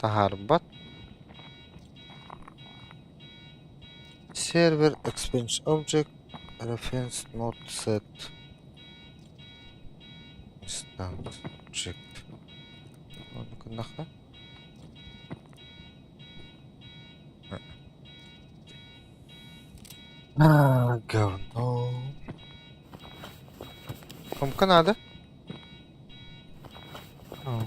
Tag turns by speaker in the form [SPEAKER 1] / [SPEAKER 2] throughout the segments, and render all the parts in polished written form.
[SPEAKER 1] Таһаарбат. Server expansion object reference not set instance object. Ону гыннахха А, говно. Кумка надо?
[SPEAKER 2] О.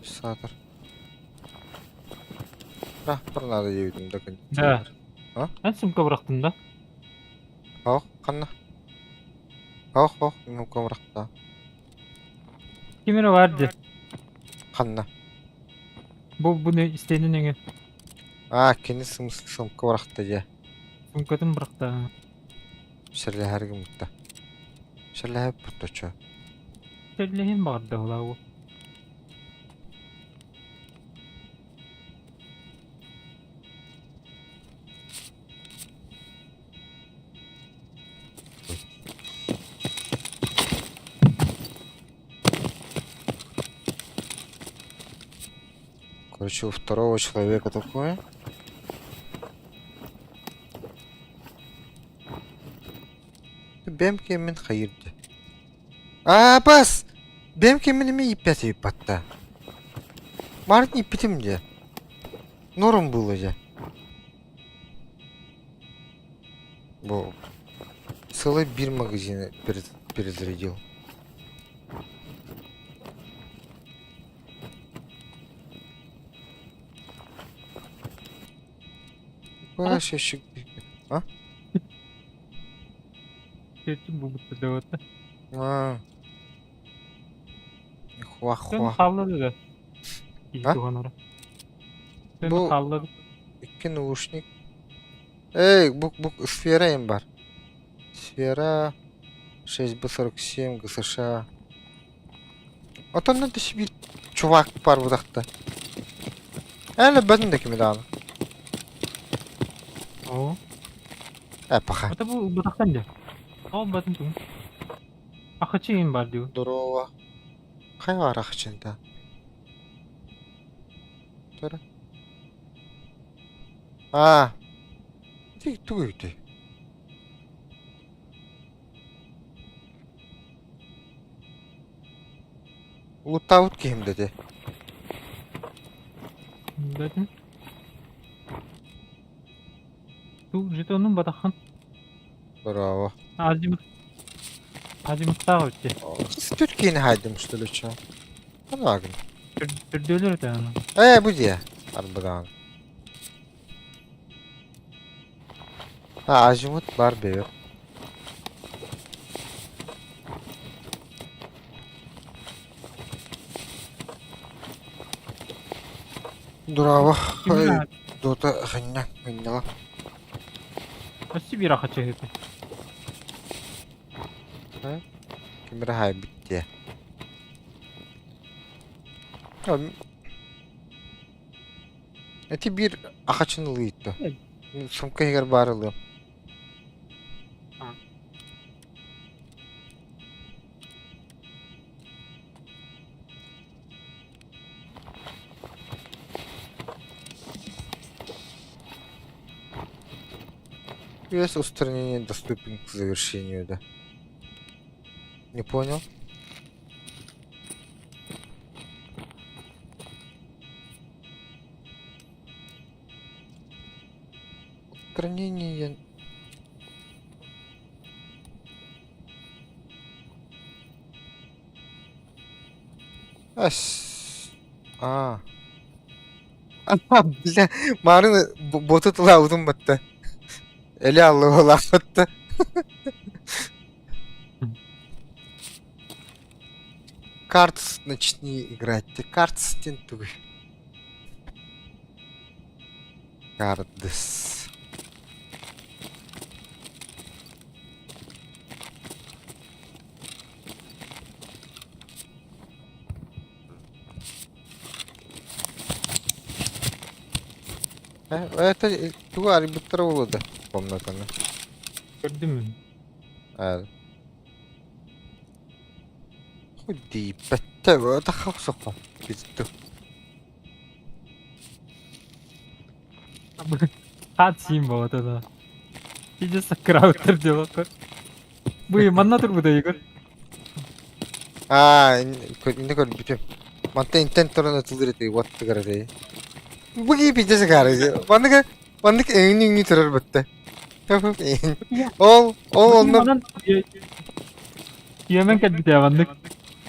[SPEAKER 1] Саатар. Раппор надо диэбитим да
[SPEAKER 2] Да.
[SPEAKER 1] кондиционер. А?
[SPEAKER 2] Эн сумка бырахтым да?
[SPEAKER 1] Ох, ханна? Ох, ох, ну-ка бырахта.
[SPEAKER 2] Ким эрэ баар дии.
[SPEAKER 1] Ханна?
[SPEAKER 2] Бу бу истиэнин өҥө.
[SPEAKER 1] Аа, кини сумка бырахта дьэ.
[SPEAKER 2] Сумкатын бырахта.
[SPEAKER 1] Сэлэһэр гыммыта. Сэлэһэппит очо.
[SPEAKER 2] Сэлэһин баҕарда улаабы.
[SPEAKER 1] Короче, у второго человека такое. Бэм кэмин хайырды. Аа, бас! Бэм кэмин эми иппэт иппатта. Мартин иппитим дьэ. Норм было дьэ. Бу целый бир магазин перезарядил. Вообще А? А. Хуа-хуа.
[SPEAKER 2] Хааллады да.
[SPEAKER 1] А? Бу икки наушник. Эй, бук бук сфера им бар. Сфера 6Б47 ГСШ. Отонно да биир чувак бар бутахта. Әлі бөтен да кими даҕаны.
[SPEAKER 2] Оо.
[SPEAKER 1] Э, паха.
[SPEAKER 2] Это бу бутахтан дьэ. Ол батын тугун. Ахычы им бар дии.
[SPEAKER 1] Здорово. Хайа бар ахычында? Тура. А. Ти тугу үтэй? Лутаут киһим дэтэ.
[SPEAKER 2] Бэтин. Ту жетонун батахан.
[SPEAKER 1] Браво.
[SPEAKER 2] Азимут. Азимуттаах үтте.
[SPEAKER 1] Түркийни хайдым что ли чё? Анагын.
[SPEAKER 2] Түрдөлөр өтө аны.
[SPEAKER 1] Э, бу дия. Арбадан. А, азимут бар бэйэ. Дурава. Дота ханна, ханнала.
[SPEAKER 2] Өссө биир аха чыһыты.
[SPEAKER 1] Ким эрэ хаайбыт диэ. Эти биир ахачын ылыйытта. Сумка иһигэр баар ылыам. Без устранения доступен к завершению, да. Не понял? Устранение... Ас... А. А, бля, Марын боту тылаабытын батта. Эли аллыбалаабатта. Картс начни играть. Ты картс диэн тугуй? Кардыс. Это тугу арбитр буолуо да комнатаны.
[SPEAKER 2] Көрдүм.
[SPEAKER 1] Ээр. Дииппэттэ, тахха Пизду.
[SPEAKER 2] Хаат сиин буолата да. Иди саккыраабыттар диэбэккэ. Бу манна турбута Егор.
[SPEAKER 1] Аа, инне көрбүтүм. Мантан интен туран ытылыр этэй, уоттугар этэй. Бу кии пиздец акаары. Маннык маннык эҥин-үҥнүү турар бытта. Ол, ол онно
[SPEAKER 2] Манан Йөмөн кэлбитэ маннык.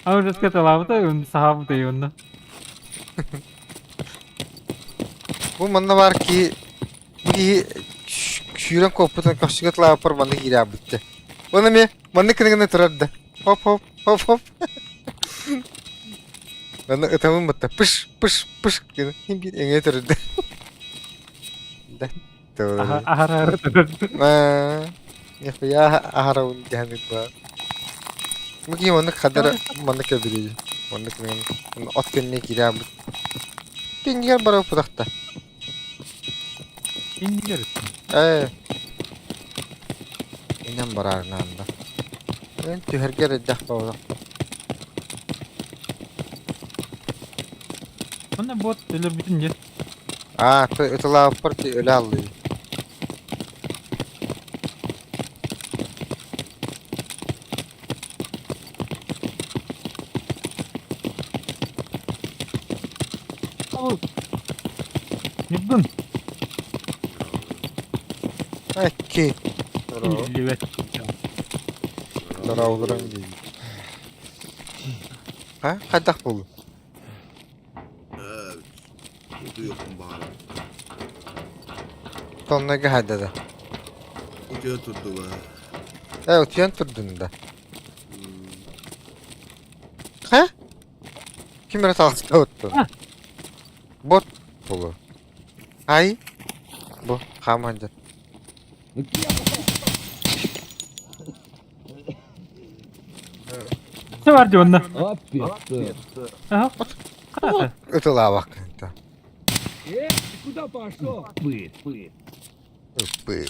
[SPEAKER 2] Аужаска талаабыта, саһаабыта онно.
[SPEAKER 1] Бу манна баар киһи бу киһи сүүрэн куоппутун көхсүгэ тылаабыппар манна киирээбиттэ. Уонна эмиэ маннык гына гына турар да. Хоп хоп хоп хоп. Манна ытамын батта пыш пыш пыш гына биир эҥээ турар да. Да.
[SPEAKER 2] Аһара турар.
[SPEAKER 1] Нихуя аһарабын диһанык баар. Бу киһи маннык хадара маннык кэбириир. Маннык от кэннэ киирээбит. Кинигэр барыппытахта.
[SPEAKER 2] Иннигэр.
[SPEAKER 1] Ээ. Инэн бараарнаанда. Эн түһэргэ эрэйдэх буолла.
[SPEAKER 2] Онно бот өлөрбүтүн дьэ.
[SPEAKER 1] Аа, ытылаабыппар ти өлө аллыы.
[SPEAKER 2] Ньургун.
[SPEAKER 1] Экки.
[SPEAKER 2] Биллибэт.
[SPEAKER 1] Дороолорун дии. А, хайдах буолу?
[SPEAKER 3] Утуйуохпун баҕарабын.
[SPEAKER 1] Тоннойго хайда да.
[SPEAKER 3] Утуйа турдуга.
[SPEAKER 1] Э, утуйан турдун да. Ха? Ким эрэ таҕыста оттон. Бот буолуо. Ай. Бу хааман дьон.
[SPEAKER 2] Все бар дии онно.
[SPEAKER 4] Аппетты.
[SPEAKER 2] Ага. Хата.
[SPEAKER 1] Ытылаабаккын та.
[SPEAKER 4] Э, ты куда пошел? Пыт, пыт.
[SPEAKER 1] Ыппы.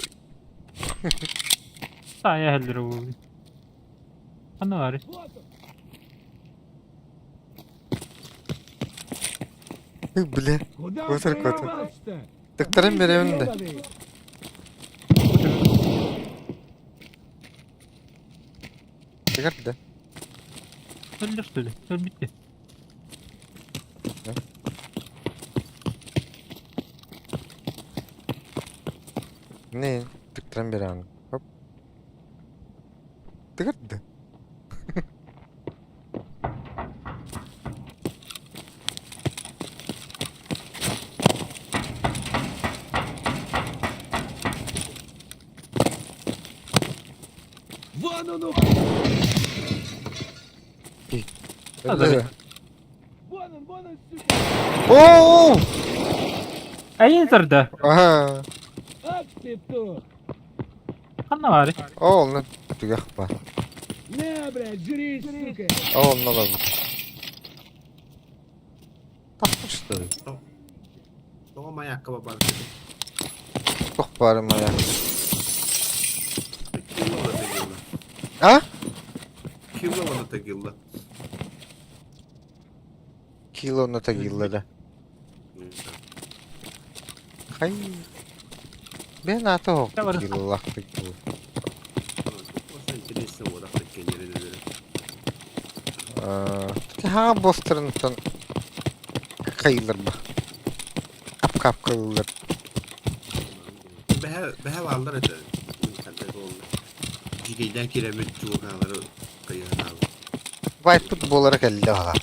[SPEAKER 2] Таайа иһэллэр уу. Ханна баарый?
[SPEAKER 1] Бля.
[SPEAKER 4] Куда
[SPEAKER 1] Көтөр көтөр.
[SPEAKER 4] проебался-то?
[SPEAKER 1] Тыктаран беремин да.
[SPEAKER 4] Ёбаный.
[SPEAKER 1] Тыгар да.
[SPEAKER 2] Өллөр что ли? Өлбүттэ.
[SPEAKER 1] Не, тыктаран беремин. Хоп. Тыгар да.
[SPEAKER 4] Вон он,
[SPEAKER 2] Өллө.
[SPEAKER 4] вон он, вон он, сука!
[SPEAKER 1] Оо!
[SPEAKER 2] Эйин сырда.
[SPEAKER 1] Аха.
[SPEAKER 4] Ах петух!
[SPEAKER 2] Ханна баарый?
[SPEAKER 1] Оо, онно түгэх баар.
[SPEAKER 4] На, блядь, жри, сука!
[SPEAKER 1] Оо, онно олорбут. Тахтар что ли?
[SPEAKER 3] Тоҕо маякка бабарбыт?
[SPEAKER 1] Туох баарым айа.
[SPEAKER 3] Килла тагилла.
[SPEAKER 1] А?
[SPEAKER 3] Килла тагилла.
[SPEAKER 1] Кило на тагилла да. Хай. Бен аты хоқ килолахтык бу.
[SPEAKER 3] Интересно, вот
[SPEAKER 1] Ха бостерынтан хайылар ба. Ап-кап кылылар.
[SPEAKER 3] Бэһэ бэһэ бааллар этэ. Дьикэйдээн киирэммит чугунаалары кыйыһынаабыт.
[SPEAKER 1] Вайпут буолара кэллэ аҕа.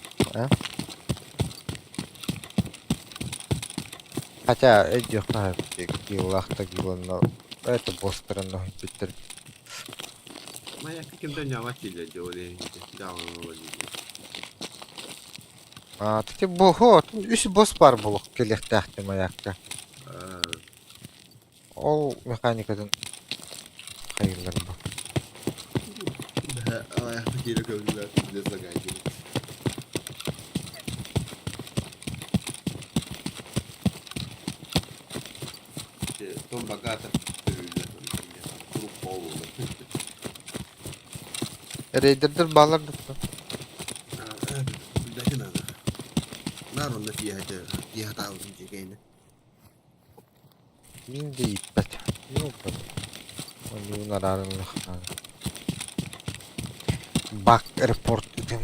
[SPEAKER 1] Хотя өйдүөххэ киилаахта килонно это бостерын бүттэр.
[SPEAKER 3] Маякка кимден ньамат дииллэр дьэ ол иһин дьаалана дииллэр.
[SPEAKER 1] А, ти бу үс босс бар буолуох кэлиэхтээхтим маякка. Ол механикатын хайыыллар бу.
[SPEAKER 3] Аҕыйахта киирэ көбүллэр пиздец лагайдыбыт. Том богато төрүүллэр курук буолла.
[SPEAKER 1] Рейдердер баалар да.
[SPEAKER 3] Наар онно тиэхэтэ тиэхэтаабытын дьиэкэйинэ.
[SPEAKER 1] Мин да ииппэт. Ойуун араарыллыахтаах. Бак репорт ытым.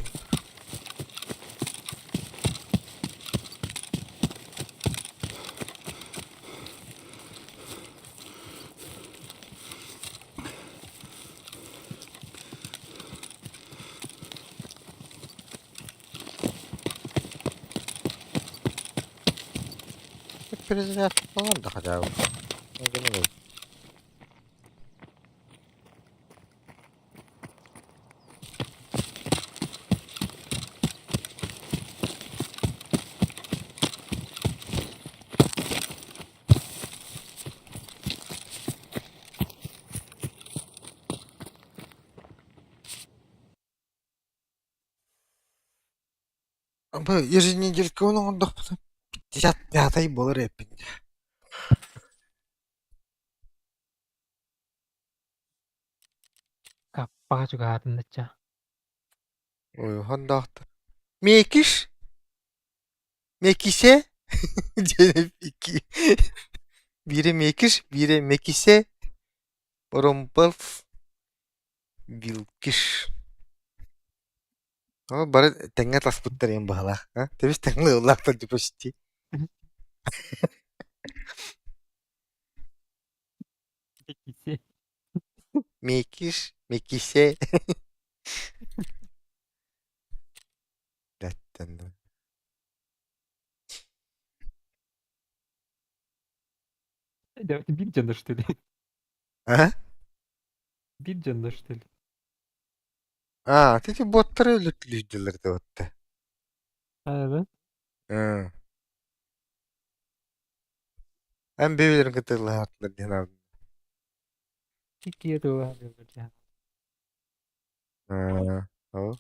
[SPEAKER 1] Перезарядкалар да хотя бы. Бу еженеделька оҥордохпуна 55 буолар эппин.
[SPEAKER 2] Каппаҕа чугаһаатын дачча.
[SPEAKER 1] Ойуһандаахтар. Мекиш? Мекисе? Диэн икки. Биирэ Мекиш, биирэ Мекисе. Ромбов Вилкиш. Ол бары тэҥҥэ таспыттар диэн быһалаах. А? Тэбис тэҥҥэ ыллаахтар дии почти.
[SPEAKER 2] Мекисе.
[SPEAKER 1] Мекиш, Мекисе. Дэттэн да.
[SPEAKER 2] Да, биир дьоннор что ли?
[SPEAKER 1] А?
[SPEAKER 2] Биир дьоннор что ли?
[SPEAKER 1] А, ти боттары өлөтлүүрдүлэр да батта.
[SPEAKER 2] А, да?
[SPEAKER 1] Ы. Эн бэйэлэрин кытта ыллаһаатылар диэн аҕаллым.
[SPEAKER 2] Иккиэ тула дьаһан.
[SPEAKER 1] Аа, ол.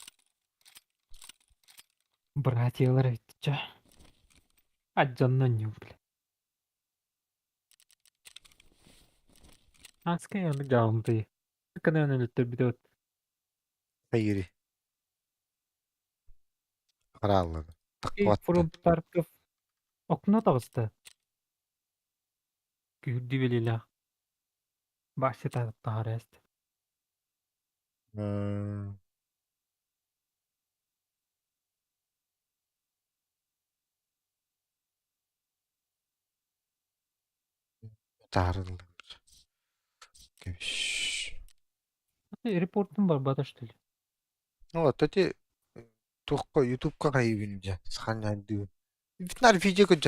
[SPEAKER 2] Братьялар эбит Адьонно ньур. Аскай аны дьаалымтый. Кэнэн өлөттөрбүт
[SPEAKER 1] Хайыри. Харааллады. Таххыбатта.
[SPEAKER 2] Фронт парков окно таҕыста. Күүрдүү бэлиэлээх. Баасса таһаарыаст.
[SPEAKER 1] М. Таарыллыбыт. Кэбиш.
[SPEAKER 2] Репортун барбата что ли?
[SPEAKER 1] Ну вот эти туохха ютубка хайыыбын дьэ саханньаардыы. Наар видео көрдө.